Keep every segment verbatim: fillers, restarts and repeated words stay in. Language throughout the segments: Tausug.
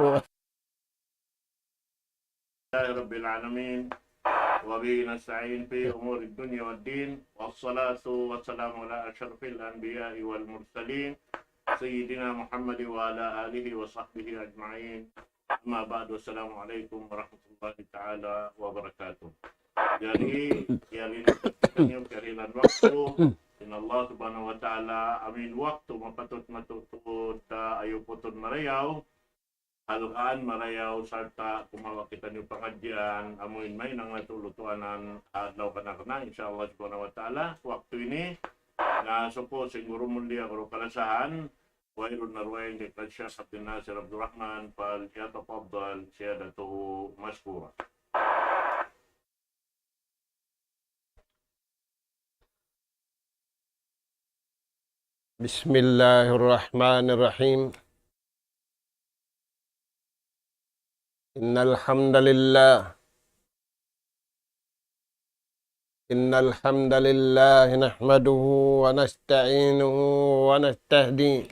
لله رب العالمين، وبه نستعين في أمور الدنيا والدين، والصلاة والسلام على أشرف الأنبياء والمرسلين، سيدنا محمد وعلى آله وصحبه أجمعين. أما بعد، السلام عليكم ورحمة الله تعالى وبركاته. Jari, yari na kita niyu karilan waktu, in Allah Subhanahu wa Ta'ala, amin waktu mapatut matutud, ta ayu putun marayaw, halgaan marayaw, sarta' kumawa' kitaniyu pangadjian, amuin mahinang natu' lutuanan, adlaw kana-kana, insya Allah Subhanahu wa Ta'ala, waktu ini, na suku sin guru mulia, guru kalasahan, wayruun na dugaing di kan Sheikh Abdul Nasir Abdul Rahman, فليتفضل سيادته مشكورا. بسم الله الرحمن الرحيم. إن الحمد لله، إن الحمد لله نحمده ونستعينه ونستهديه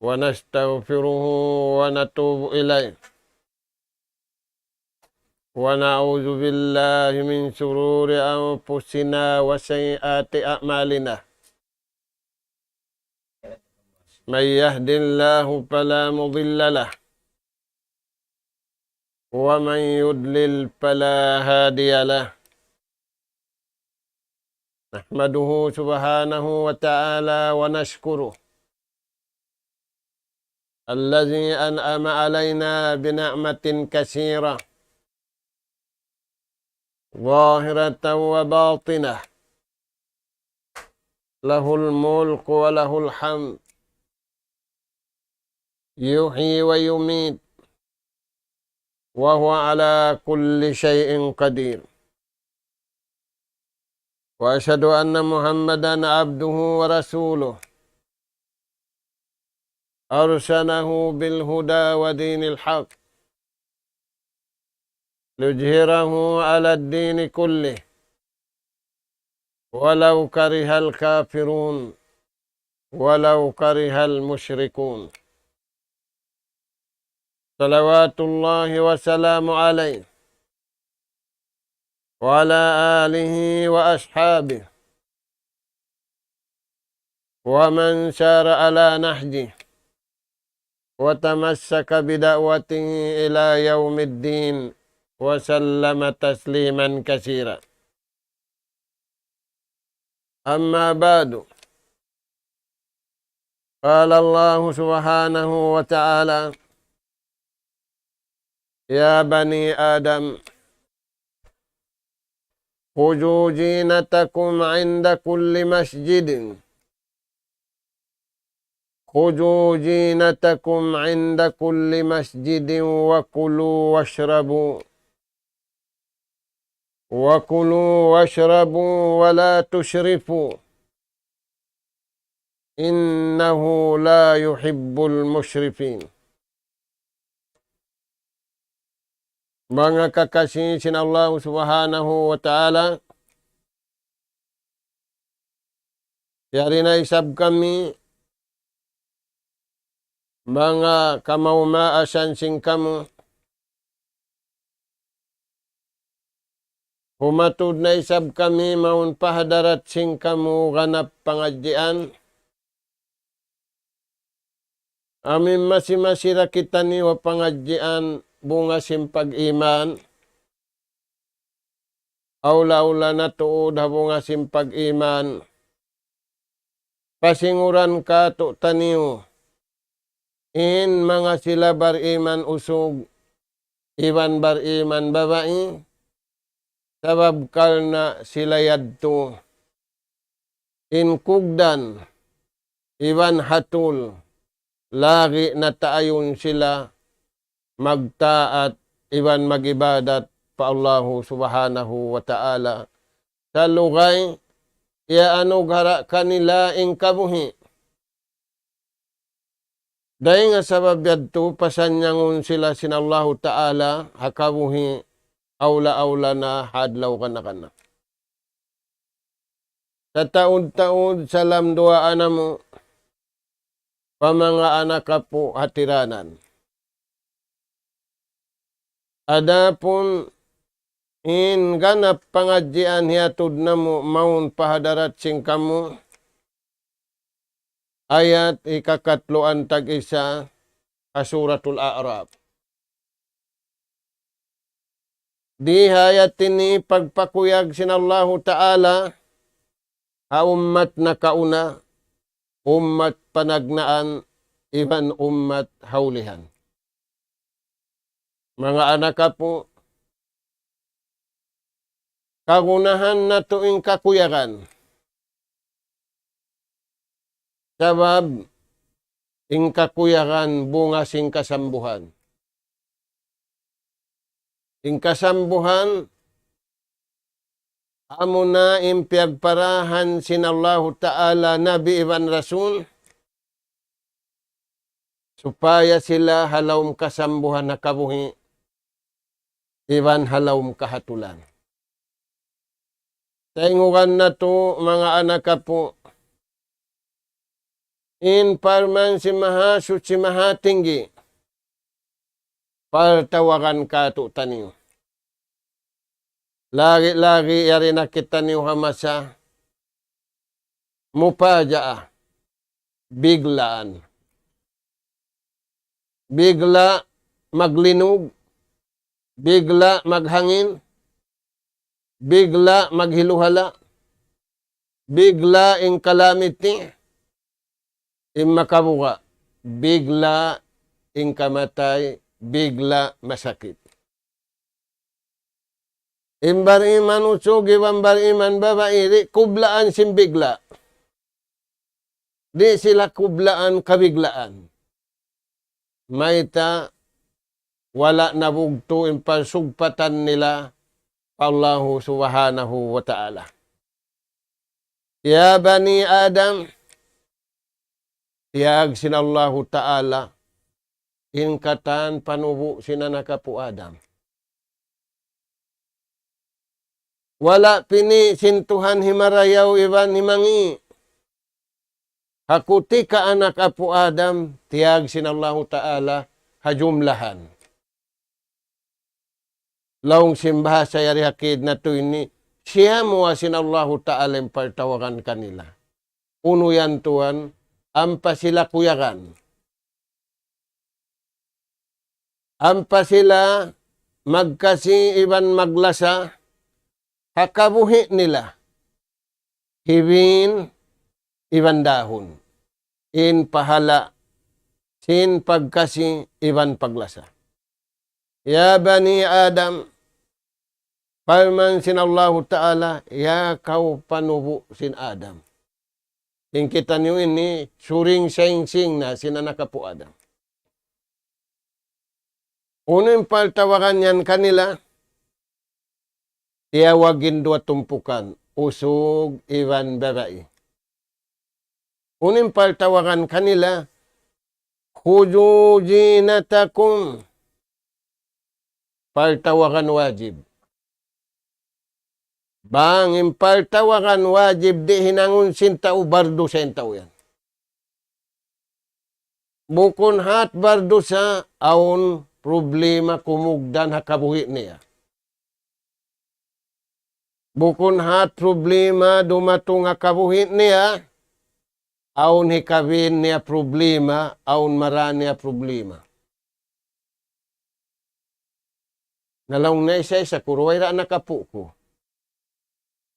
ونستغفره ونتوب إليه، ونعوذ بالله من شرور أنفسنا وسيئات أعمالنا. من يهد الله فلا مضل له، ومن يضلل فلا هادي له. نحمده سبحانه وتعالى ونشكره، الذي أنعم علينا بنعمة كثيرة، ظاهرة وباطنة، له الملك وله الحمد، يحيي ويميت، وهو على كل شيء قدير. وأشهد أن محمدا عبده ورسوله، أرسله بالهدى ودين الحق، ليظهره على الدين كله، ولو كره الكافرون، ولو كره المشركون. صلوات الله وسلامه عليه، وعلى آله وأصحابه، ومن سار على نهجه، وتمسك بدعوته إلى يوم الدين، وسلم تسليما كثيرا. أما بعد، قال الله سبحانه وتعالى: يا بني آدم، خذوا زينتكم عند كل مسجد، خذوا زينتكم عند كل مسجد، وكلوا واشربوا، وكلوا واشربوا ولا تسرفوا، إنه لا يحب المسرفين. Manga kakasi sin Allah Subhanahu wa Ta'ala, yari na isab kami manga kamaas-maasan sin kamu. Humatud na isab kami mawn pa hadarat sin kamu ganap pangadjian. Amu in masi-masi da kitaniyu ha pangadjian bunga sin pag-iman. Awla-awla na tuud ha bunga sin pag-iman. Pasinguran kātu'niyu in manga sila bariman usug iban bariman babai, sabab karna' sila yadtu in kugdan iban hatul, lagi' na taayun sila magtaat iban mag-ibadat pa Allahu Subhanahu wa Ta'ala. Salugay, iyaanughara' kanila in kabuhi'. Dayn ha sabab yadtu, pasanyangun sila sin Allahu Ta'ala ha kabuhi' awla-awla na ha adlaw kana-kana. Sataud-taud salam duwaa namu', pa manga anak apu' hatiranan. Adapun in ganap pangadjian hiyatud namu' mawn pa hadarat sin kamu, ayat hikakatluan tag-isa ha Suratul A'raf. Di ha ayat ini pagpakuyag sin Allahu Ta'ala ha ummat nakauna, ummat panagnaan, iban ummat ha ulihan. Manga anak apu', kagunahan natu' in kakuyagan. Sabab in kakuyagan bunga sin kasambuhan. In kasambuhan amuna in piyagparahan sin Allahu Ta'ala Nabi iban Rasul, supaya sila ha lawm kasambuhan ha kabuhi' iban ha lawm kahatulan. Taingugan natu', manga anak apu', in parman sin Mahasuchi Mahatinggi, partawagan kātu'niyu. Lagi'-lagi' yari na kitaniyu ha masa mupajaa, biglaan. Bigla' maglinug, bigla' maghangin, bigla' maghiluhala', bigla' in calamity, in makabuga', bigla' in kamatay, bigla' masakit. In bar-iman usug iban bar-iman babai, di' kublaan sin bigla'. Di' sila kublaan kabiglaan. Mayta', wala' nabugtu' in pagsugpatan nila pa Allahu Subhanahu wa Ta'ala. Ya bani Adam, tiyag sin Allahu Ta'ala in katan panubu' sin anak apu' Adam. Wala' pini' sin Tuhan himarayaw iban himangi'. Ha kutika anak apu' Adam, tiyag sin Allahu Ta'ala ha jumlahan. Laung sin bahasa yari ha kid natu' ini, siyamuwa sin Allahu Ta'ala in partawagan kanila. Unu yan tuwan, ampa sila kuyagan. Ampa sila magkasi iban maglasa ha kabuhi' nila. Hibin iban dahun. In pahala' sin pagkasi iban paglasa. Ya bani Adam, parman sin Allahu Ta'ala, ya kaw panubu' sin Adam. In kitaniyu ini, suring saing-sing na sin anak apu' Adam. Unu in partawagan yan kanila, tiyawag in duwa tumpukan, usug iban babai. Unu in partawagan kanila, خذوا زينتكم. Partawagan wajib. Bang in partawagan wajib di' hinangun sin tau, bardusa in tau yan. Bukun hat bardusa, awn problema kumugdan ha kabuhi' niya. Bukun hat problema dumatung ha kabuhi' niya, awn hikabin niya problema, awn mara niya problema. Na laung niya isa-isa ku, way ra anak apu' ku.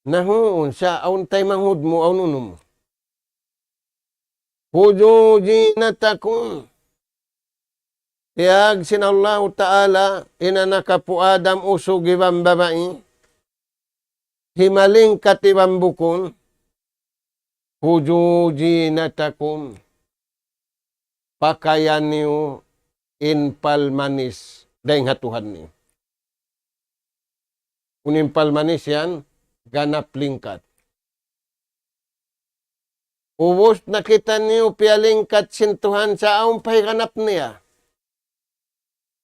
Na huun sa, awn taymanghud mu, awn unu mu. خذوا زينتكم. Tiyag sin Allahu Ta'ala, in anak apu' Adam usug iban babai, himalingkat iban bukun, خذوا زينتكم. Pakayan niyu in palmanis dayn ha Tuhan niyu. Unu in palmanis yan, ganap lingkat. Ubus na kitaniyu piyalingkat sin Tuhan sa awn pa higanap niya.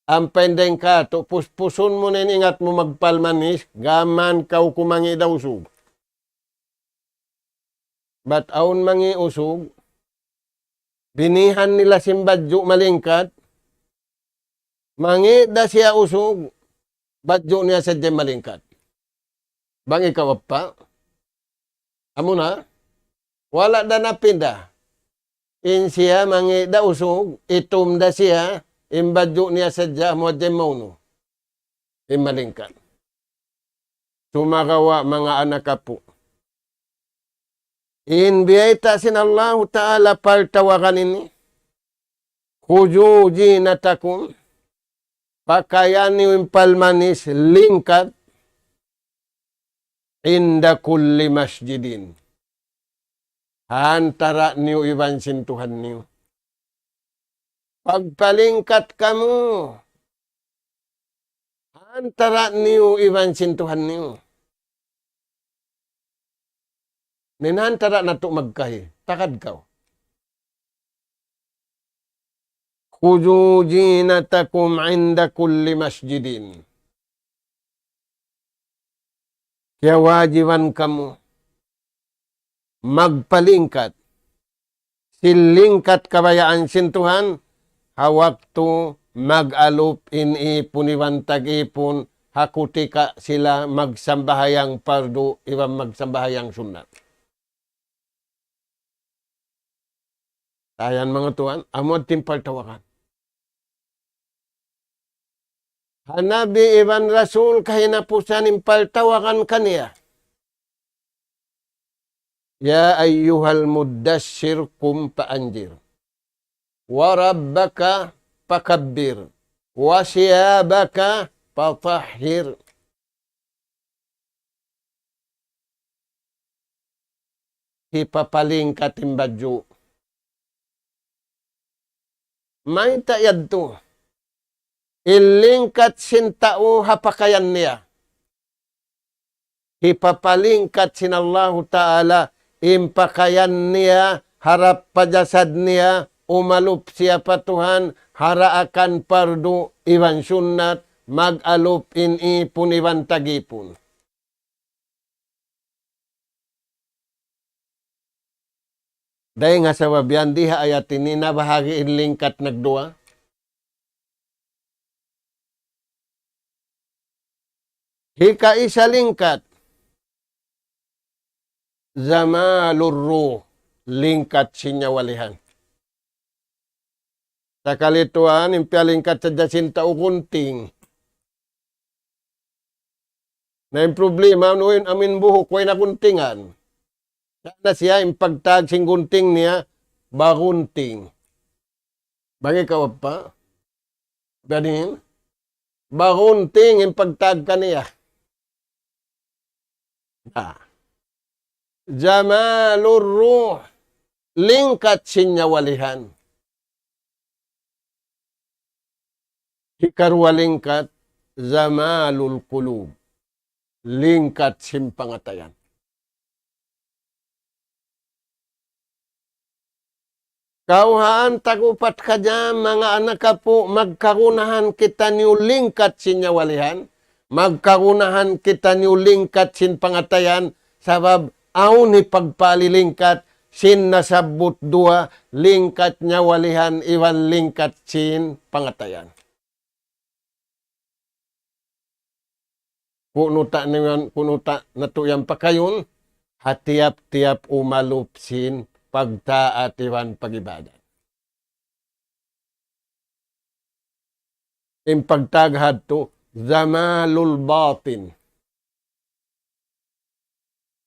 Ampa in dayn kātu', puspusun mu na in ingat mu magpalmanis, gām kaw kumangi' da usug. Bat awn mangi' usug, Binihan nila sin badju' malingkat, mangi' da siya usug, badju' niya sadja malingkat. Bang ikaw appa, amuna, wala' da napinda. In siya mangi' da usug, itum da siya, in badju' niya sadja, amu hadja in maunu. In malingkat. Sumagawa' manga anak apu'. In biyayta' sin Allahu Ta'ala partawagan ini. خذوا زينتكم. Pakayan niyu in palmanis lingkat. عند كل مسجد. Ha antara' niyu iban sin Tuhan niyu. Pagpalingkat kamu. Ha antara' niyu iban sin Tuhan niyu. Na in ha antara' natu' magkahi. Tagad kaw. خذوا زينتكم عند كل مسجد. Kiyawajiban kamu magpalingkat. Sin lingkat kabayaan sin Tuhan, ha waktu mag-alup in ipun iban tag-ipun, ha kutika sila magsambahayang pardu iban magsambahayang sunnat. Ayan manga tuwan, amu in partawagan. Ha Nabi iban Rasul kahinapusan in partawagan kaniya. يا أيها المدثر قم فأنذر وربك فكبر وثيابك فطهر. Hipapalingkat in badju'. Mayta' yadtu? In lingkat sin tau ha pakayan niya. Hipapalingkat sin Allahu Ta'ala in pakayan niya harap pa jasad niya, umalup siya pa Tuhan, ha daakan pardu iban sunnat, mag-alup in ipun iban tag-ipun. Dayn ha sabab yan, di ha ayat ini nabahagi' in lingkat nagduwa. Hikaisa lingkat, زمال الروح, lingkat sin nyawalihan. Sakali tuwan, in piyalingkat sadja sin tau gunting. Na in problema, unu in amu in buhuk, way na guntingan. Sa' na siya, in pagtag sin gunting niya, bagunting. Bang ikaw appa? Ganin? Bagunting in pagtag kaniya. Na. زمال الروح, lingkat sin nyawalihan. Hikaruwa lingkat, زمال القلوب, lingkat sin pangatayan. Kauhaan tag-upat ka jam, manga anak apu', magkagunahan kitaniyu lingkat sin nyawalihan, magkagunahan kitaniyu lingkat sin pangatayan, sabab awn hipagpalilingkat sin nasabbut duwa, lingkat nyawalihan iban lingkat sin pangatayan. Kunu' ta' niyan, kunu' ta' natu' yan pakayun, ha tiyap-tiyap umalup sin pagtaat iban pag-ibadat. In pagtag hadtu, زمال الباطن.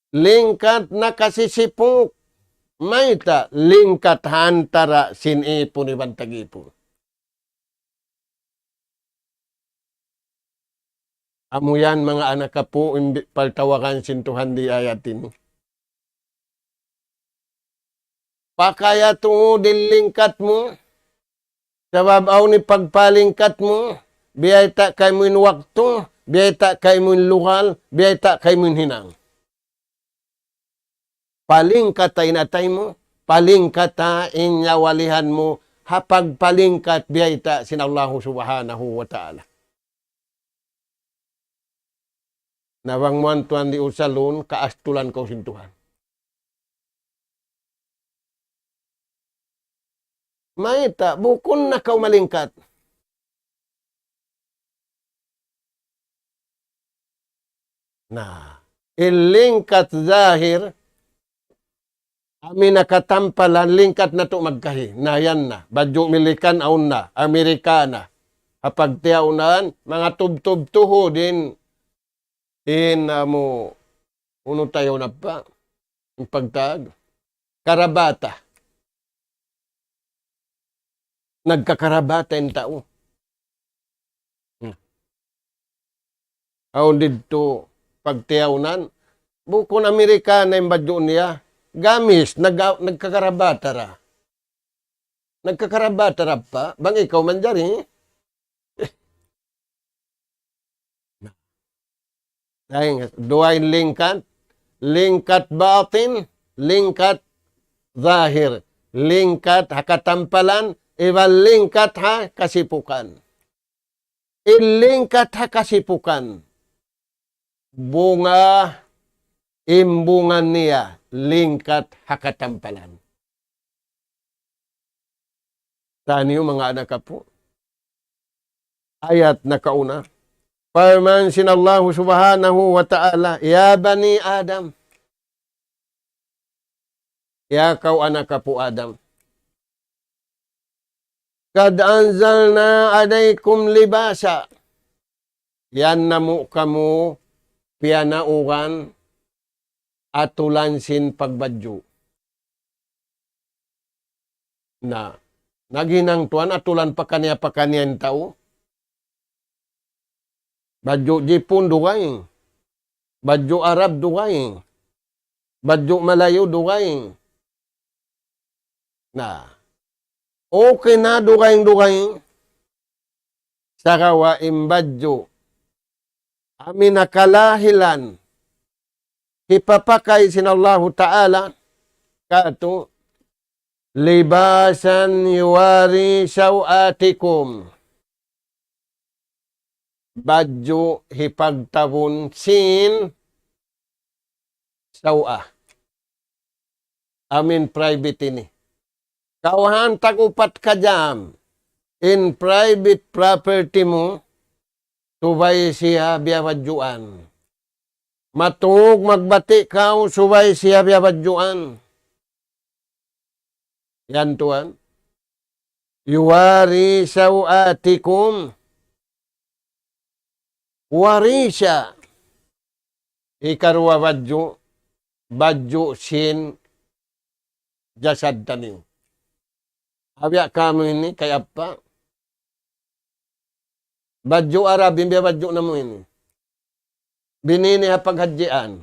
Lingkat nakasisipuk, mayta', lingkat ha antara' sin ipun iban tag-ipun. Amu yan, manga anak apu', in bi-, partawagan sin Tuhan di ayat ini. Pakayatu in lingkat mu, sabab awn hipagpalingkat mu, biyayta' kaymu in waktu, biyayta' kaymu in lugal, biyayta' kaymu in hinang. Palingkata in atay mu, palingkata in nyawalihan mu, ha pagpalingkat biyayta' sin Allahu Subhanahu wa Ta'ala. Na bang mu yan tuwan di' usalun, kaastulan kaw sin Tuhan. Mayta', bukun na kaw malingkat. Na, in lingkat zahir, amu in ha katampalan, lingkat natu' magkahi. Na, yan na. Badju' Milikan, awn na. Amerika na. Ha pagtiyaunan, manga tubtub tuhud in, in amu, unu tayo na pa, in pagtag, karabata. Nagkakarabata in tau. Hmm. Awn didtu pagtiyaunan, bukun Amerika na in badju' niya. Gamis, nag-, nagkakarabata ra. Nagkakarabata ra pa, bang ikaw manjari. Dayn, duwa in lingkat, lingkat batin, lingkat zahir, lingkat ha katampalan, iban lingkat ha kasipukan. In lingkat ha kasipukan, bunga, in bunga niya, lingkat ha katampalan. Taniyu manga anak apu'. Ayat nakauna. Parman sin Allahu Subhanahu wa Ta'ala, "Ya bani Adam." Ya kaw anak apu' Adam. "قد أنزلنا عليكم لباسا." Yan namu' kamu piyanauran atulan sin pagbadju'. Na, naghinang tuwan atulan pakaniya-pakaniya in tau. Badju' Jipun dugaing. Badju' Arab dugaing. Badju' Malayu dugaing. Na, okay na dugaing-dugaing. Sagawa' in badju' amu in ha kalahilan hipapakay sin Allahu Ta'ala, katu', "لباسا يواري سوآتكم." Badju' hipagtabun sin saw'a. Amu in private ini. Kaw han tag-upat ka jam, in private property mu, subay siya biyabadjuan. Matug magbati' kaw, subay siya biyabadjuan. Yan tuwan. "يواري سوآتكم." Warisa. Hikaruwa badju', badju' sin jasad taniyu. Abiya' kamu ini kay apa? Badju' Arab, in biyabadju' namu' ini. Binini ha paghadjian.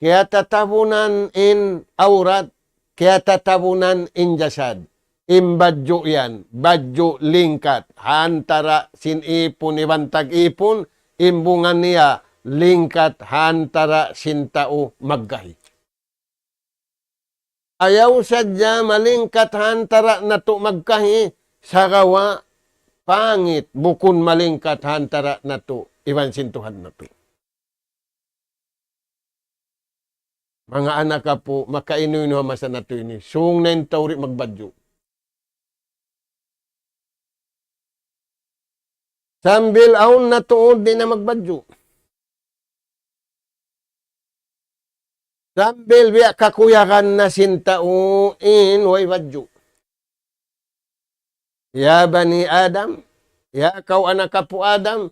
Kiyatatabunan in awrat, kiyatatabunan in jasad. In badju' yan, badju' lingkat, ha antara' sin ipun iban tag-ipun, in bunga niya lingkat ha antara' sin tau magkahi. Ayaw sadja malingkat ha antara' natu' magkahi, sagawa' pangit bukun malingkat ha antara' natu' iban sin Tuhan natu'. Manga anak apu', makainu-inu ha masa natu' ini. Sung na in tau di' magbadju'. Sambil awn na tuud di' na magbadju'. Sambil biya' kakuyagan na sin tau in way badju'. Ya bani Adam, ya kaw anak apu' Adam,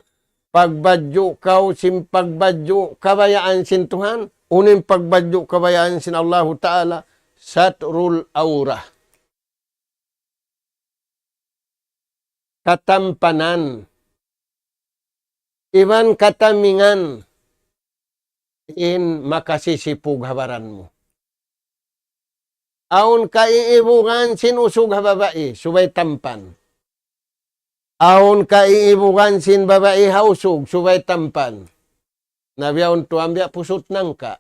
pagbadju' kaw sin pagbadju' kabayaan sin Tuhan, unu in pagbadju' kabayaan sin Allahu Ta'ala, satrul awrah. Katampanan, iban katamingan in makasisipug ha baran mu. Awn kaiibugan sin usug ha babai, subay tampan. Awn kaiibugan sin babai ha usug, subay tampan. Na biya' awn tuwan biya' pusut nangka'.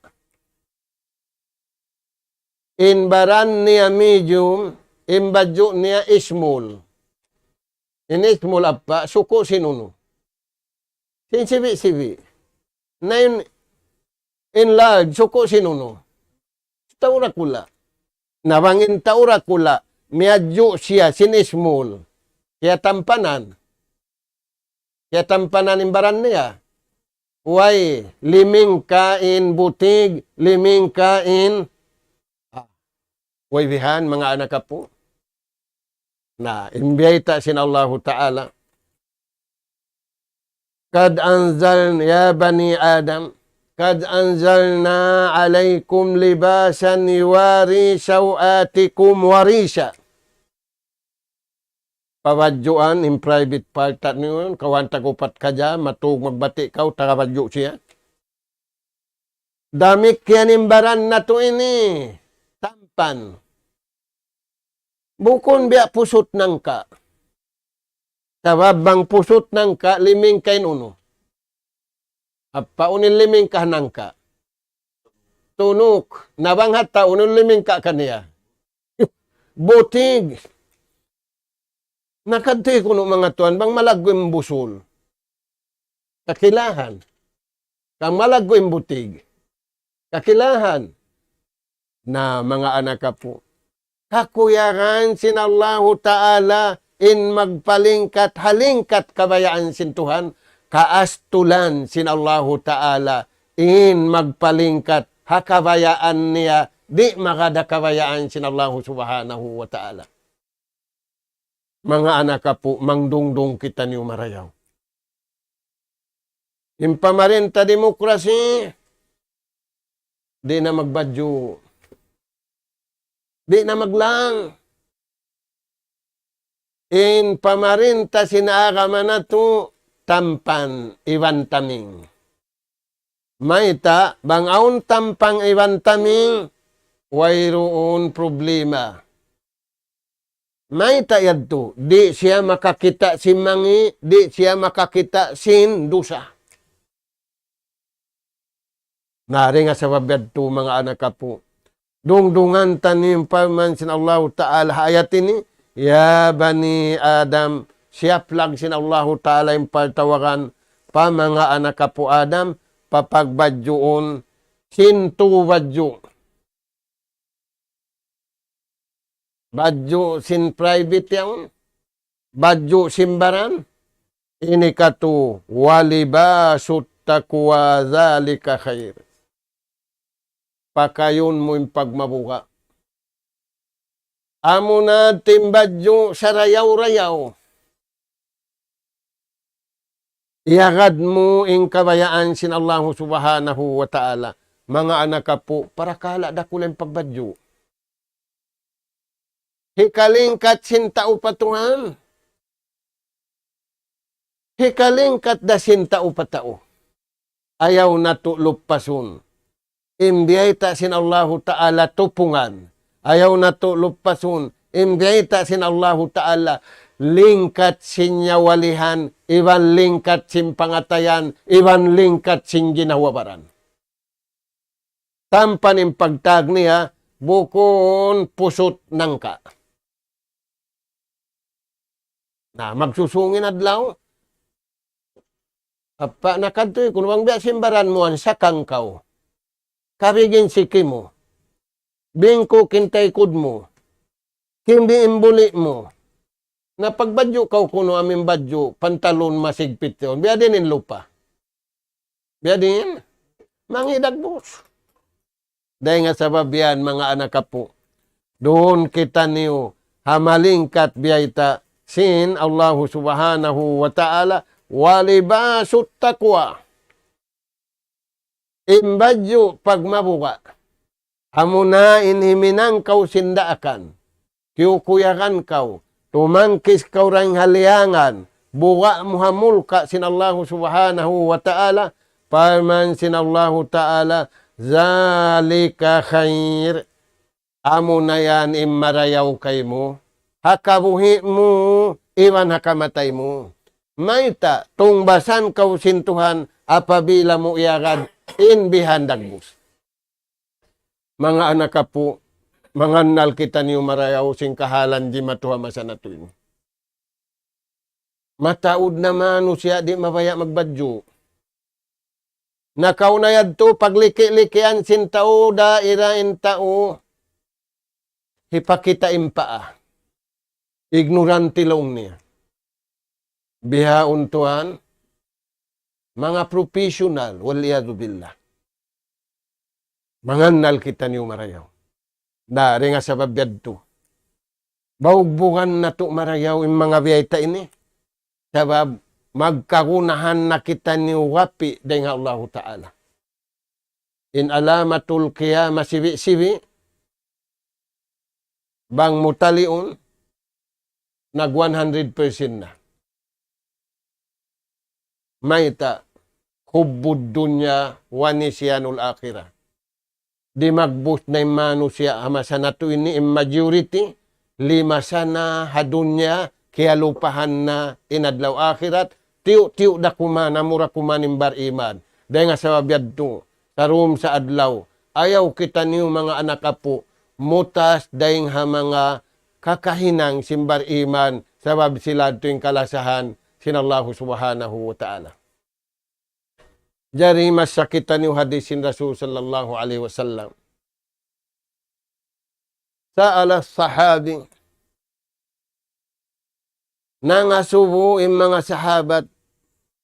In baran niya medium, in badju' niya small. In small apa, suku' sin unu. Sin sibi'-sibi'. Na in, in large, suku' sin unu. Tau dakula'. Na bang in tau dakula', miyadju' siya sin small. Kiyatampanan. Kiyatampanan in baran niya. Way, limingka in butig, limingka in, ah, way bihan, manga anak apu'. Na, in biyayta' sin Allahu Ta'ala. قد أنزلنا يا بني آدم قد أنزلنا عليكم لباسا يواري سوآتكم وريشا. Pabadjuan in private part ta niyu, kawhaan tag-upat ka dya, matug magbati' kaw, tagabadju' siya. Damikkiyan in baran natu' ini, tampan. Bukun biya' pusut nangka'. Sabab bang pusut nangka', limingka in unu. Apa unu in limingka nangka'? Tunuk. Na bang ha tau, unu in limingka kaniya? Butig. Na kadtu kunu' manga tuwan, bang malaggu' in busul. Kakilahan. Bang malaggu' in butig. Kakilahan. Na, manga anak apu'. Kakuyagan sin Allahu Ta'ala in magpalingkat ha lingkat kabayaan sin Tuhan, kaastulan sin Allahu Ta'ala in magpalingkat ha kabayaan niya, di' magad ha kabayaan sin Allahu Subhanahu wa Ta'ala. Manga anak apu', mangdungdung kitaniyu marayaw. In pamarinta demokrasi, di' na magbadju'. Di' na maglang. In pamarinta sin agama natu', tampan iban taming. Mayta', bang awn tampan iban taming, wayruun problema. Mayta' yadtu, di' siya makakita' sin mangi', di' siya makakita' sin dusa. Na, dayn ha sabab yadtu, manga anak apu'. Dungdungan taniyu in parman sin Allahu Ta'ala ha ayat ini, "Ya bani Adam," siyaplag sin Allahu Ta'ala in pagtawagan pa manga anak apu' Adam, papagbadjuun sin tu badju'. Badju' sin private yaun, badju' sin baran, ini katu', "ولباس التقوى ذلك خير." Pakayun mu in pagmabuga'. Amuna in badju' sarayaw-rayaw. Iyagad mu in kabayaan sin Allahu Subhanahu wa Ta'ala. Manga anak apu', parakala' dakula' in pagbadju'. Hikalingkat sin tau pa Tuhan. Hikalingkat da sin tau pa tau. Ayaw natu' luppasun in biyayta' sin Allahu Ta'ala tupungan. Ayaw natu' luppasun in biyayta' sin Allahu Ta'ala lingkat sin nyawalihan, iban lingkat sin pangatayan, iban lingkat sin ginhawa-baran. Tampan in pagtag niya, bukun pusut nangka'. Na, magsusung in adlaw. Apa na kadtu, kunu' bang biya' sin baran mu, ansakang kaw. Kabig in siki mu. Bingkuk in taykud mu. Kimbi in buli' mu. Na pagbadju' kaw kunu' amu in badju', pantalon masigpit yaun. Biya' diin in lupa. Biya' diin. Mangi' dagbus. Dayn ha sabab yan, manga anak apu'. Duun kitaniyu ha malingkat biyayta' sin Allahu Subhanahu wa Ta'ala, "ولباس التقوى." In badju' pagmabuga'. Amuna in himinang kaw sin daakan. Kiyukuyagan kaw. Tumangkis kaw dayn ha liyangan. Buga' mu ha mulka' sin Allahu Subhanahu wa Ta'ala. Parman sin Allahu Ta'ala, "ذلك خير." Amuna yan in marayaw kaymu, ha kabuhi' mu, iban ha kamatay mu. Mayta', tungbasan kaw sin Tuhan, apabila mu iyagad in bihan dagbus. Manga anak apu', mangannal kitaniyu marayaw sin kahalan jimatu ha masa natu' ini. Mataud na manusiya' di' mabaya' magbadju'. Nakauna yadtu pagliki-likian sin tau, daira in tau, hipakita' in paa. Ignorante laung niya. Bihaun tuwan, manga professional, wal iyadhu billah. Mangannal kitaniyu marayaw. Na, dayn ha sabab yadtu. Baugbugan natu' marayaw in manga biyayta' ini. Sabab magkagunahan na kitaniyu wapi' dayn ha Allahu Ta'ala. In alamatul qiyamah sibi'-sibi', bang mu taliun, nag one hundred percent na. Mayta', حب الدنيا ونسيان الآخرة. Dimagbus na in manusiya' ha masa natu' ini, in majority, limasa na ha dunya, kiyalupahan na in adlaw akhirat, tiyu'-tiyu' da kuman, amura kuman in bar-iman. Dayn ha sabab yadtu, sarum sa adlaw, ayaw kitaniyu manga anak apu', mutas dayn ha manga kakahinang sin bar-iman, sabab sila yadtu in kalasahan sin Allahu Subhanahu wa Ta'ala. Jari masa kitaniyu hadis sin Rasul sallallahu alayhi wasallam. سأل الصحابي, nangasubu in manga sahabat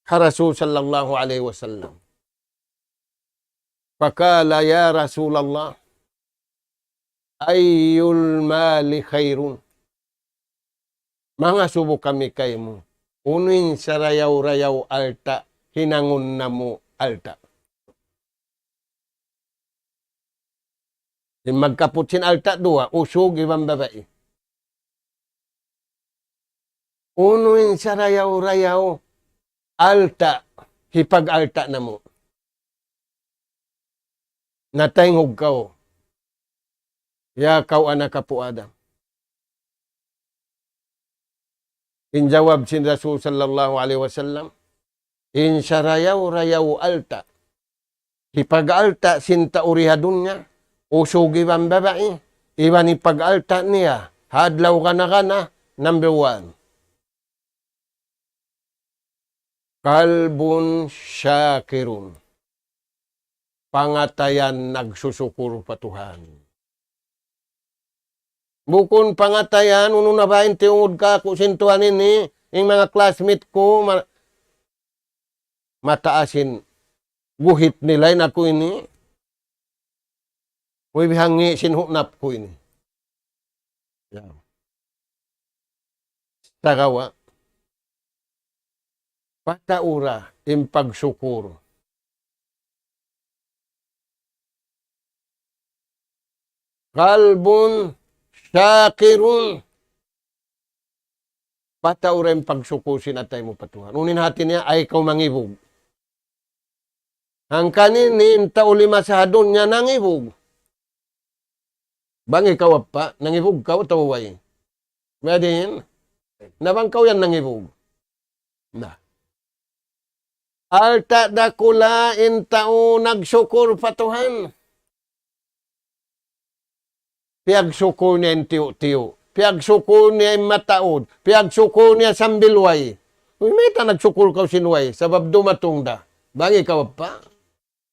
ha Rasul sallallahu alayhi wasallam. فقال: يا رسول الله، أي المال خير؟ Mangasubu kami kaymu, unu in sarayaw-rayaw alta' hinangun namu' alta'. In magkaput sin alta' duwa, usug iban babai. Unu in sarayaw-rayaw alta' hipag-alta' namu'. Nataynghug kaw, ya kaw anak apu' Adam. In jawab sin Rasul sallallahu alayhi wasallam, in sarayaw-rayaw alta', hipag-alta' sin tau di ha dunya, usug iban babai, iban hipag-alta' niya ha adlaw kana-kana, number one. قلب شاكر. Pangatayan nagsusukur pa Tuhan. Bukun pangatayan, unu na ba in tiyungud kāku' sin Tuhan ini, in manga classmate ku, ma-, mataas in guhit nila in aku ini. Way bihangi sin hunap ku ini. Ya. Sagawa', pataura in pagsukur. قلب شاكر. Pataura in pagsukur sin atay mu pa Tuhan. Unu in hati niya, ayaw kaw mangibug. Hangkan ini in tau limasa ha dunya nangibug. Bang ikaw apa, nangibug kaw atawa way? Biya' diin, na bang kaw yan nangibug. Na. Alta' dakula' in tau nagsukur pa Tuhan. Piyagsukur niya in tiyu'-tiyu'. Piyagsukur niya in mataud. Piyagsukur niya sambil way. Uy, mayta' nagsukur kaw sin way? Sabab dumatung da. Bang ikaw apa?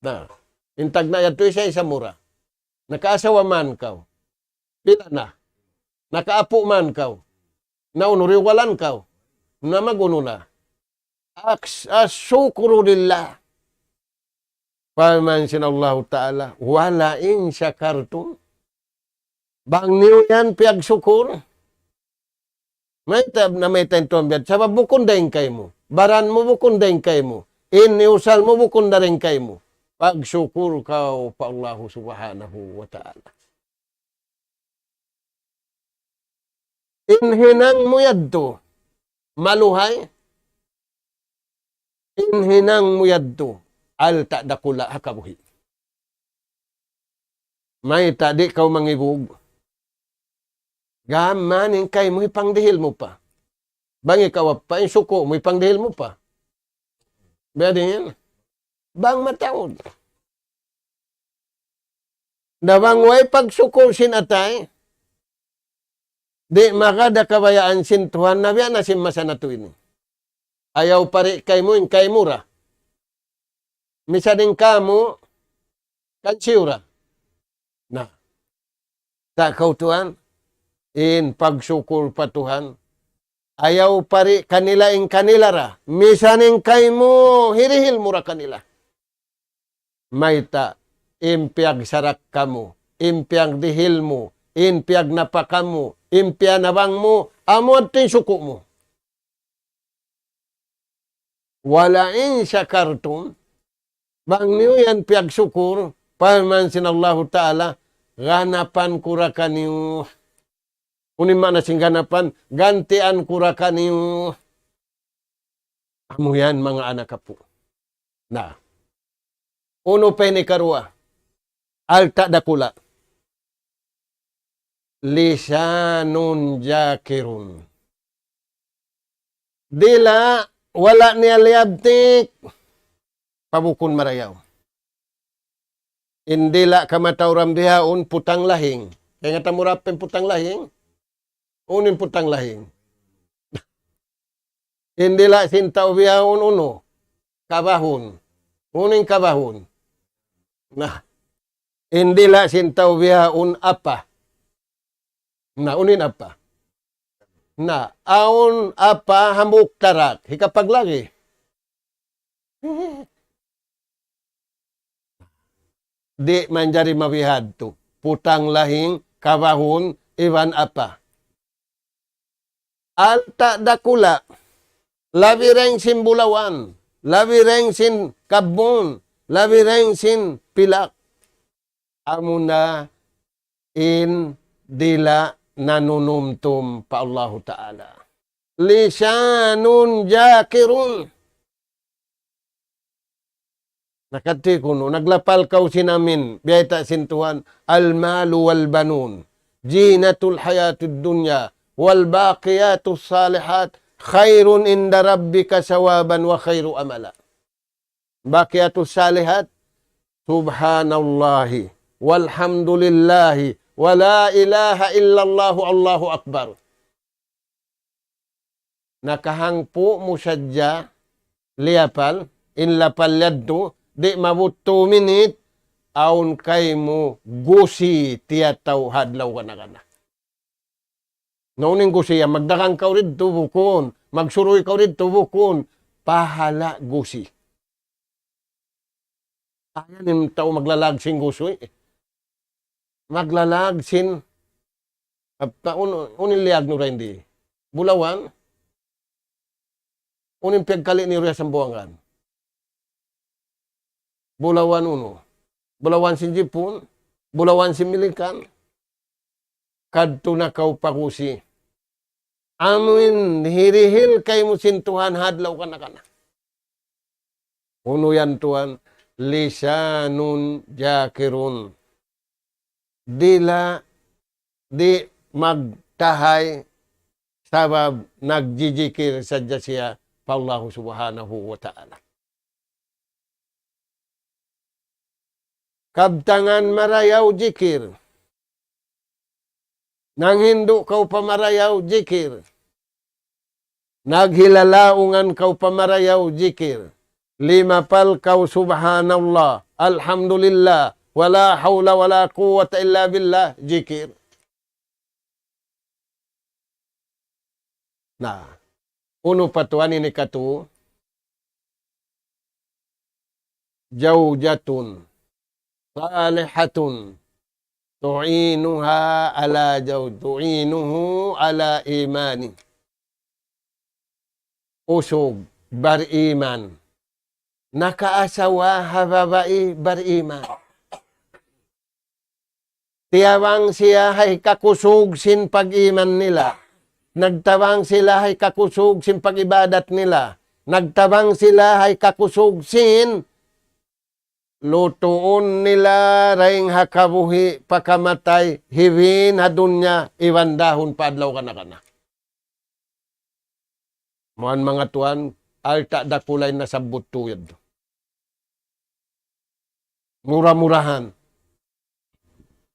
Na, in tagna' yadtu isa-isa mura. Nakaasawa man kaw. Pila na? Nakaapu' man kaw. Na unu, riwalan kaw. Na mag-unu na. Aks-, الشكر لله. Parman sin Allahu Ta'ala, ولئن شكرتم. Bang niyu yan piyagsukur. Mayta', na mayta' in Tuhan biya' sabab bukun dayn kaymu. Baran mu bukun dayn kaymu. In iyusal mu bukun dayn kaymu. Pagsukur kaw pa Allahu Subhanahu wa Ta'ala. In hinang mu yadtu, maluhay. In hinang mu yadtu, alta' dakula' ha kabuhi'. Mayta' di' kaw mangibug? Gam mayan in kaymu hipangdihil mu pa. Bang ikaw apa, in suku' mu hipangdihil mu pa. Biya' diin? Bang mataud. Na bang way pagsukur sin atay, di' magad da kabayaan sin Tuhan na biya' na sin masa natu' ini. Ayaw pa di' kaymu in kaymu ra. Misan in kamu, kan siyu ra. Na. Sa' kaw tuwan, in pagsukul pa Tuhan. Ayaw pari kanila in kanila ra. Misan in kaymu, hirihil mu ra kanila. Mayta', in piyagsarakka mu, in piyagdihil mu, in piyagnapaka mu, in piyanabang mu, amu yadtu in suku' mu. وَلَئِن شَكَرْتُمْ, bang niyu yan piyagsukur, parman sin Allahu Ta'ala, ganapan ku ra kaniyu. Unu in maana sin ganapan, gantian ku ra kaniyu. Amu yan, manga anak apu'. Na. Unu pa ini karuwa? Alta' dakula'. لِسَانٌ ذَاكِرٌ. Dila', wala' niya liyabtik pa bukun marayaw. In dila' kamatauran bihaun putang lahing. Kaingatan mu ra pa in putang lahing? Unu in putang lahing? In dila' sin tau bihaun unu? Kabahun. Unu in kabahun? Na, in dila' sin tau bihaun apa? Na, unu in apa? Na, awn apa hambuuk tarak, hikapag lagi. Di' manjari mabihadtu. Putang lahing, kabahun, iban apa. Alta' dakula', labi dayn sin bulawan, labi dayn sin kabbun, labi dayn sin pilak. Amuna in dila' nanunumtum pa Allahu Ta'ala. لِسَانٌ ذَاكِرٌ. Nakadtu kunu', naglapal kaw sin amin, biyayta' sin Tuhan, الْمَالُ وَالْبَنُونَ زِينَةُ الْحَيَاةِ الدُّنْيَا وَالْبَاقِيَاتُ الصَّالِحَاتُ خَيْرٌ عِنْدَ رَبِّكَ ثَوَابًا وَخَيْرُ أَمَلًا. Baqiyatus Salihat, Subhanallahi, walhamdulillahi, wa la ilaha illallah, Allahu Akbar. Nakahangpu' mu sadja liyapal, in lapal yadtu, di' maabut tu minit, awn kaymu gusi tiyataw ha adlaw kana-kana. Na unu in gusi yan, magdagang kaw didtu bukun, magsuruy kaw didtu bukun, pahala' gusi. Ayaw in tau maglalag sin gusi. Maglalag sin, apa, un-, unu in liyag niyu dayn di? Bulawan? Unu in piyagkali' niyu riya Sambuwangan? Bulawan unu? Bulawan sin Jipun? Bulawan sin Milikan? Kadtu na kaw pa gusi. Amu in hirihil kaymu sin Tuhan ha adlaw kana-kana. Unu yan Tuhan? Lisanun zakirun. Dila' di' magtahay sabab nagjijikir sadja siya pa Allahu Subhanahu wa Ta'ala. Kabtangan marayaw jikir. Nanghindu' kaw pa marayaw jikir. Naghilalaungan kaw pa marayaw jikir. Limapal kaw subhanallah, alhamdulillah, wa la hawla wa la quwwata illa billah, jikir. Na, unu pa tuwan ini katu? Zawjatun salihatun tu'inuha ala zaw-, tu'inuhu ala imani. Usug bariman. Nakaasawa ha babai bariman. Tiyabang siya ha hikakusug sin pag-iman nila. Nagtabang sila ha hikakusug sin pag-ibadat nila. Nagtabang sila ha hikakusug sin lutuun nila dayn ha kabuhi' pa kamatay, hibin ha dunya, iban dahun pa adlaw kana-kana. Muwan manga tuwan, alta' dakula' in nasabbut tuud. Mura-murahan.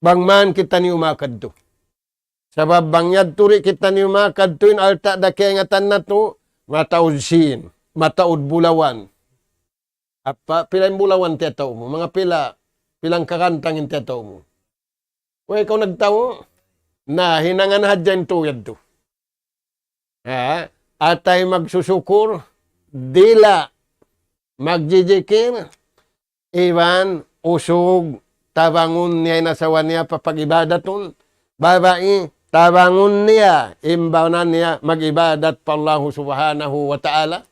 Bang man kitaniyu makadtu. Sabab bang yadtu di' kitaniyu makadtu in alta' da kaingatan natu', mataud sin, mataud bulawan. Apa, pila in bulawan tiyataw mu? Manga pila, pilang kakantang in tiyataw mu? Way ikaw nagtaw? Na, hinangan hadja in tuyad tu. Ha? Atay magsusukur, dila magjijikir, iban usug tabangun niya in asawa niya pa pag-ibadatun, babai tabangun niya in bana niya mag-ibadat pa Allahu Subhanahu wa Ta'ala.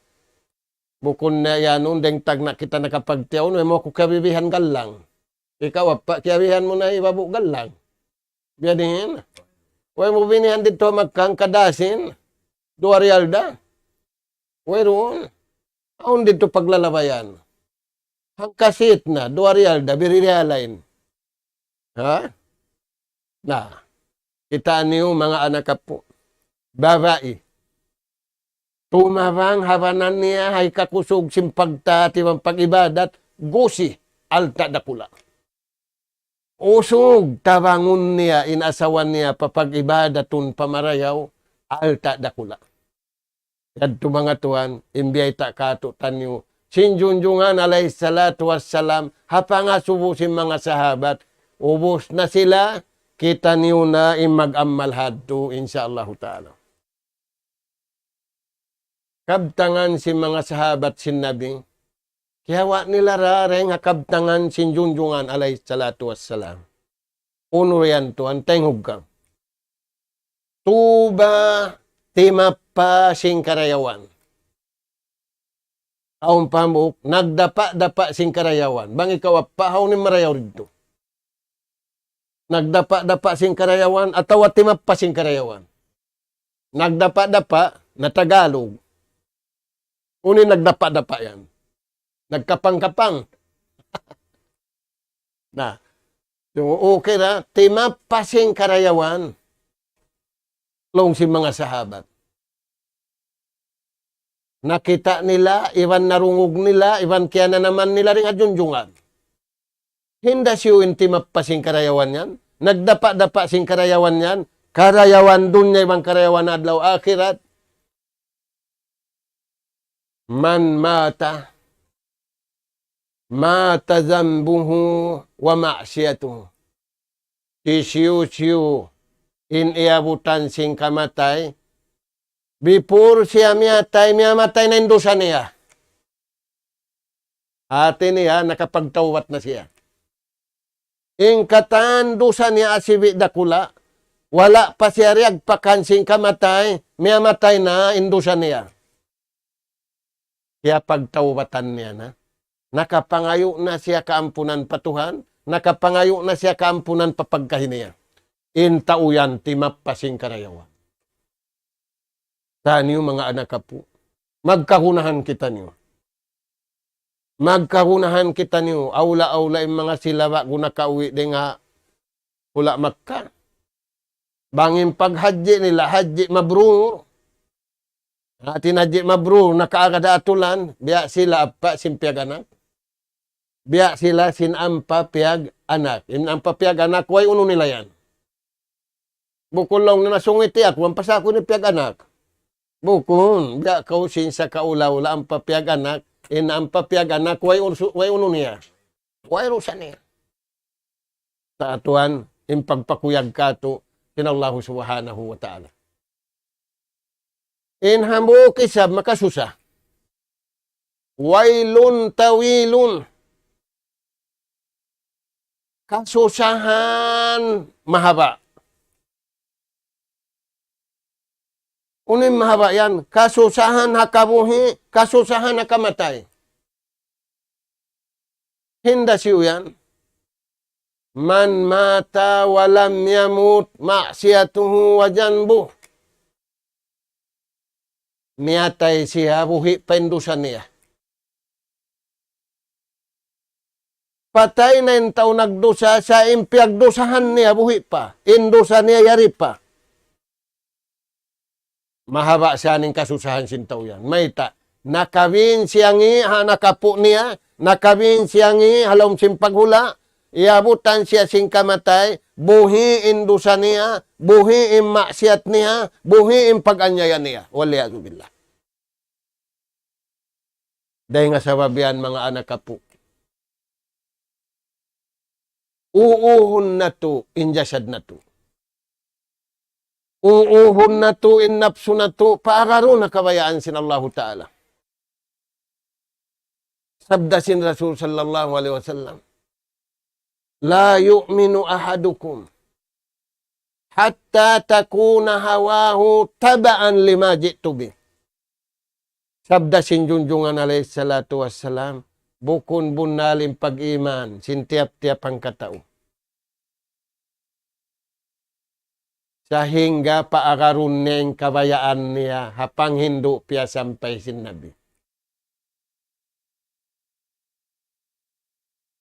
Bukun na yan, undeng tagna' kita nakapagtiyaun, way mu aku kiyabibihan gallang. Ikaw, apa, kiyabihan mu na ibabu gallang. Biya' diin. Way mu binihan didtu ha Makkah, hangka dasin, duwa riyal da. Wayruun. Awn didtu paglalabayan. Hangka sit na, duwa riyal da, biri riyalain. Ha? Na, kitaa niyu manga anak apu'. Babai. Tumabang ha bana niya, ha hikakusug sin pagtaat iban pag-ibadat, gusi, alta' dakula'. Usug tabangun niya in asawa niya pa pag-ibadatun pa marayaw, alta' dakula'. Yadtu manga tuwan, in biyayta' kātu'niyu sin Junjungan alayhi salatu wassalam, ha pangasubu sin manga sahabat, ubus na sila, kitaniyu na in mag-amal hadtu, insya Allahu ta'ala. Kabtangan sin manga sahabat sin Nabi, kiyawa' nila ra dayn ha kabtangan sin Junjungan alayhi salatu wassalam. Unu yan tuwan, tayngug kaw. Tuba timappa sin karayawan. Awn pa hambuuk, nagdapa'-dapa' sin karayawan. Bang ikaw apa, hawnu in marayaw didtu? Nagdapa'-dapa' sin karayawan, atawa timappa sin karayawan? Nagdapa'-dapa', na Tagalog. Unu in nagdapa'-dapa' yan? Nagkapang-kapang. Na, so, okay na, timappa sin karayawan, laung sin manga sahabat. Nakita' nila, iban narungug nila, iban kiyananaman nila dayn ha Junjungan. Hinda siyu in timappa sin karayawan yan, nagdapa'-dapa' sin karayawan yan, karayawan dunya iban karayawan adlaw akhirat. من مات مات ذنبه ومعصيته. Hisiyu-siyu in iyabutan sin kamatay, before siya miyatay, miyamatay na in dusa niya. Hati niya, nakapagtawbat na siya. In katan dusa niya asibi' dakula', wala' pa siya riyagpakan sin kamatay, miyamatay na in dusa niya. Kiyapagtawbatan niya na. Nakapangayu' na siya kaampunan pa Tuhan, nakapangayu' na siya kaampunan pa pagkahi niya. In tau yan timappa sin karayawan. Taniyu manga anak apu'. Magkagunahan kitaniyu. Magkagunahan kitaniyu. Awla-awla in manga sila ba'gu nakauwi' dayn ha hula' Makkah. Bang in paghajji nila, hajji mabrur. Hati in hajji mabrur, nakaagad ha atulan, biya' sila apa sin piyag-anak. Biya' sila sin ampa piyag-anak. In ampa piyag-anak, way unu nila yan. Bukun laung na nasungit aku, ampa sa aku ini piyag-anak. Bukun, biya' kaw sin sa kaula-ula ampa piyag-anak, in ampa piyag-anak, way unu, way unu niya. Way rusa niya. Sa' tuwan, in pagpakuyag katu', sin Allahu Subhanahu wa Ta'ala. In hambuuk isab makasusa. ويل طويل. Kasusahan mahaba'. Unu in mahaba' yan? Kasusahan ha kabuhi', kasusahan ha kamatay. Hinda siyu yan. من مات ولم يمت معصيته وذنبه. Miyatay siya, buhi' pa in dusa niya. Patay na in tau nagdusa, sa' in piyagdusahan niya, buhi' pa. In dusa niya, yari pa. Mahaba' siya in kasusahan sin tau yan. Mayta'? Nakabin siya ngi' ha anak apu' niya, nakabin siya ngi' ha lawm sin paghula', iyabutan siya sin kamatay, buhi' in dusa niya, buhi' in maksiyat niya, buhi' in pag-anyaya niya. والعياذ بالله. Dayn ha sabab yan, manga anak apu'. Uuhun natu' in jasad natu'. Uuhun natu' in napsu natu', paagarun na kabayaan sin Allahu Ta'ala. Sabda sin Rasul sallallahu alayhi wasallam, لا يؤمن أحدكم حتى تكون هواه تبعا لما جئت به. Sabda sin Junjungan alayhi salatu wassalam, bukun bunnal in pag-iman sin tiyap-tiyap hangkatau. Sahingga paagarun niya in kabayaan niya ha panghindu' piyasampay sin Nabi.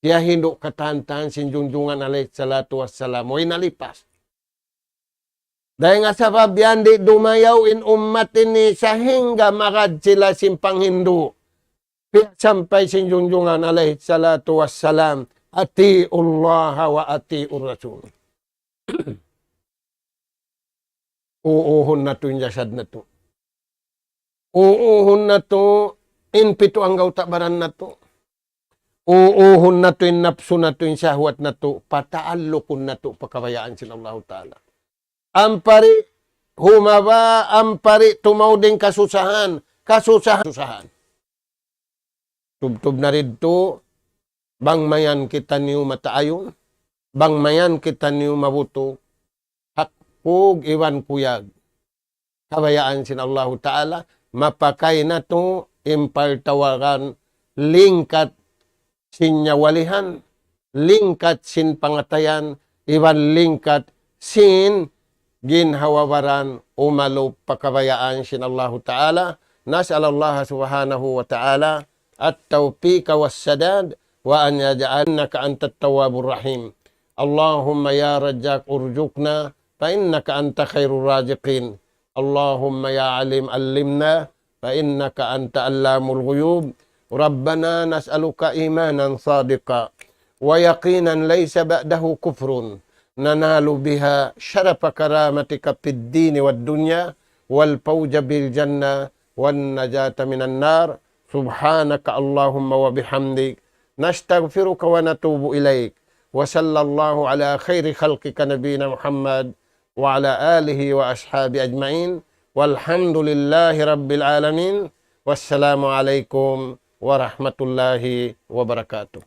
Siyahindu' katan-katan sin Junjungan alayhi salatu wassalam, way nalipas. Dayn ha sabab yan di' dumayaw in ummat ini sahingga magad sila sin panghindu'. Piyasampay sin Junjungan alayhi salatu wassalam, أطيعوا الله وأطيعوا الرسول. Uuhun natu' in jasad natu'. Uuhun natu' in pitu anggawta' baran natu'. Uuhun natu' in napsu natu', in sahwat natu', pataallukun natu' pa kabayaan sin Allahu Ta'ala. Ampari humaba, ampari tumaud in kasusahan, kasusahan, kasusahan. Tubtub na didtu, bang mayan kitaniyu mataayun, bang mayan kitaniyu mabutu', hakug iban kuyag. Kabayaan sin Allahu Ta'ala, mapakay natu' in paltawagan lingkat sin nyawalihan, lingkat sin pangatayan, iban lingkat sin ginhawa-baran umalup pa kabayaan sin Allahu Ta'ala. نسأل الله سبحانه وتعالى التوفيق والسداد وأن يجعل إنك أنت التواب الرحيم. اللهم يا رزاق ارزقنا فإنك أنت خير الرازقين. اللهم يا عليم علمنا فإنك أنت علام الغيوب. ربنا نسألك إيمانا صادقا ويقينا ليس بعده كفر ننال بها شرف كرامتك في الدين والدنيا والفوز بالجنة والنجاة من النار. سبحانك اللهم وبحمدك نستغفرك ونتوب إليك. وصلى الله على خير خلقك نبينا محمد وعلى آله وأصحابه أجمعين. والحمد لله رب العالمين. والسلام عليكم ورحمة الله وبركاته.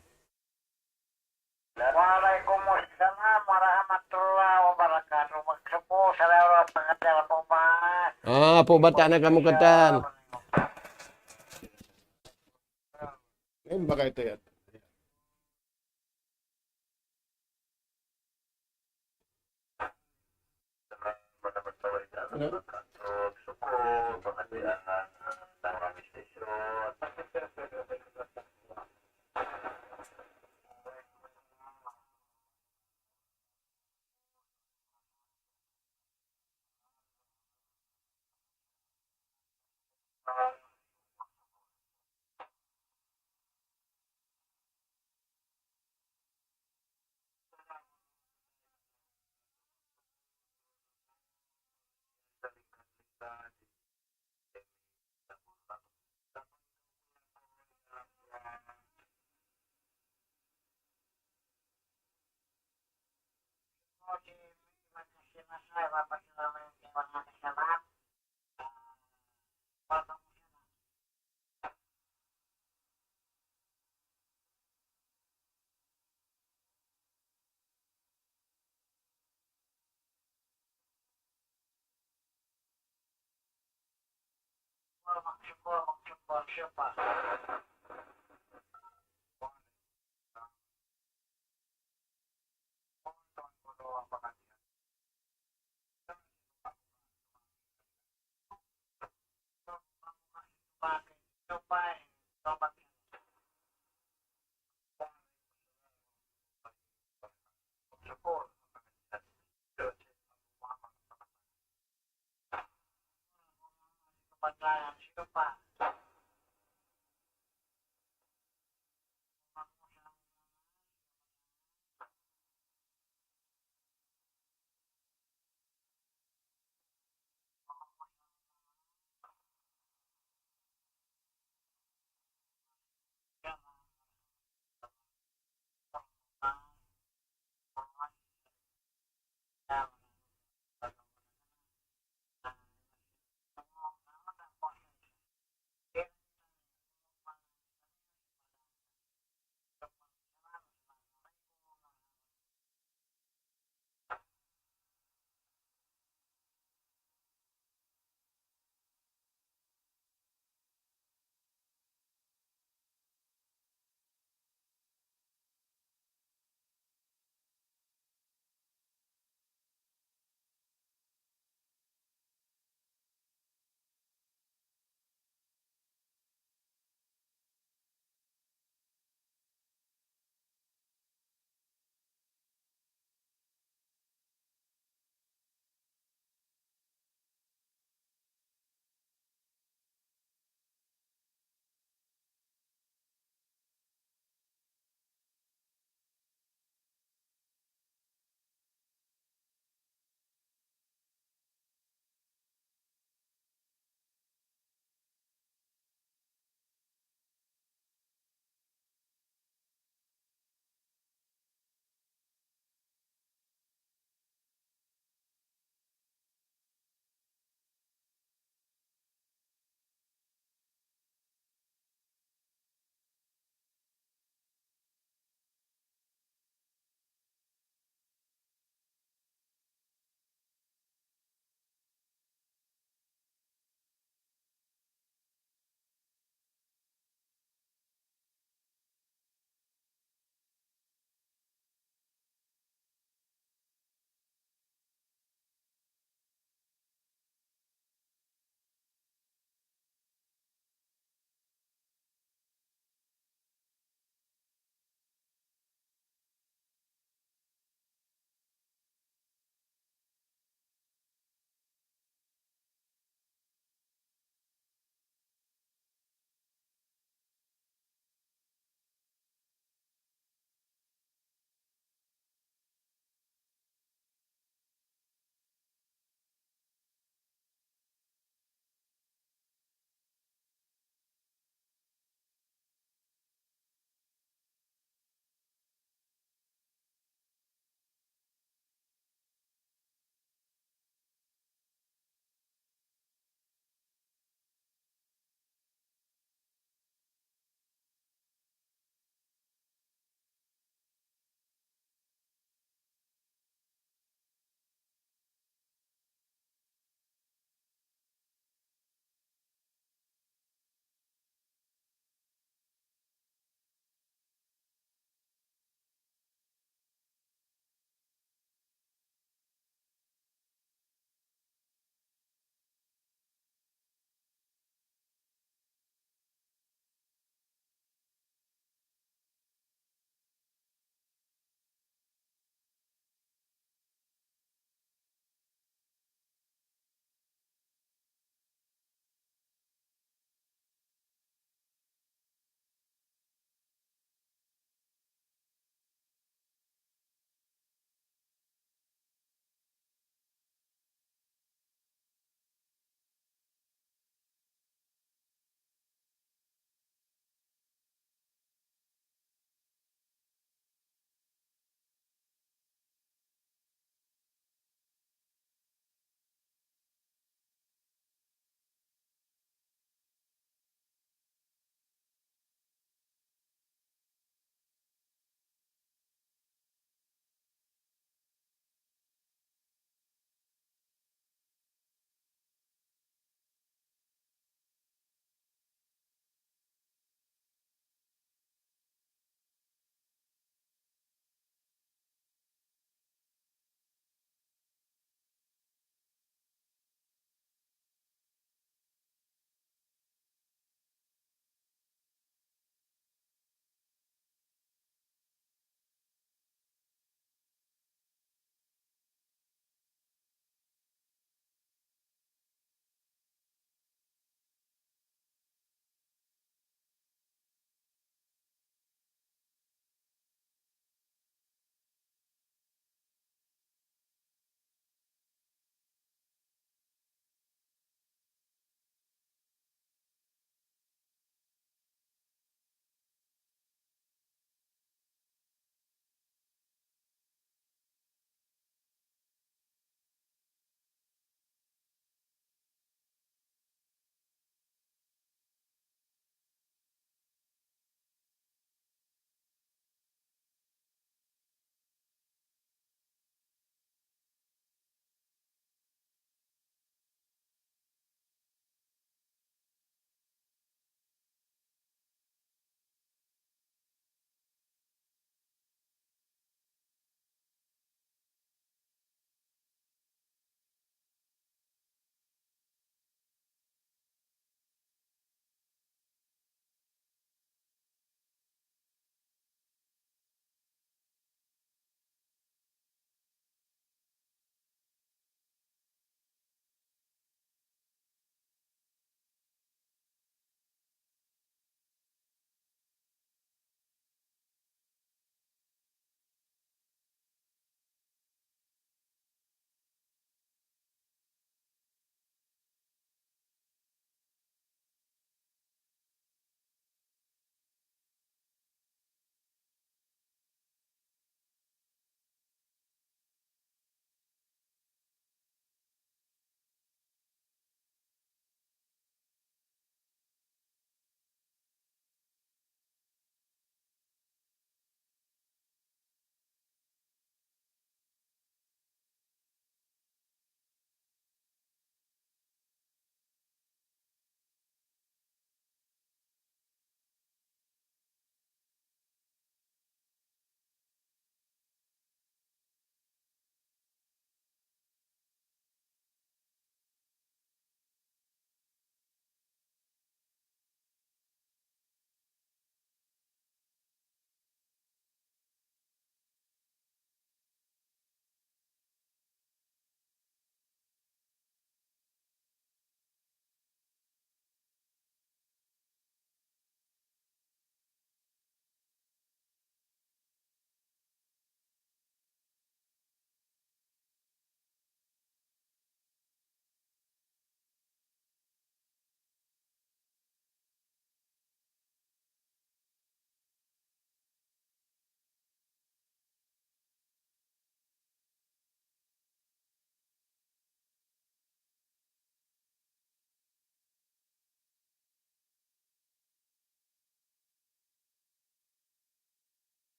Waalaikumsalam warahmatullahi wabarakatuh. Magsukul, salamat, pangajar po ba? Ah, po bata' na kamu katan. Ini bagay ito yan.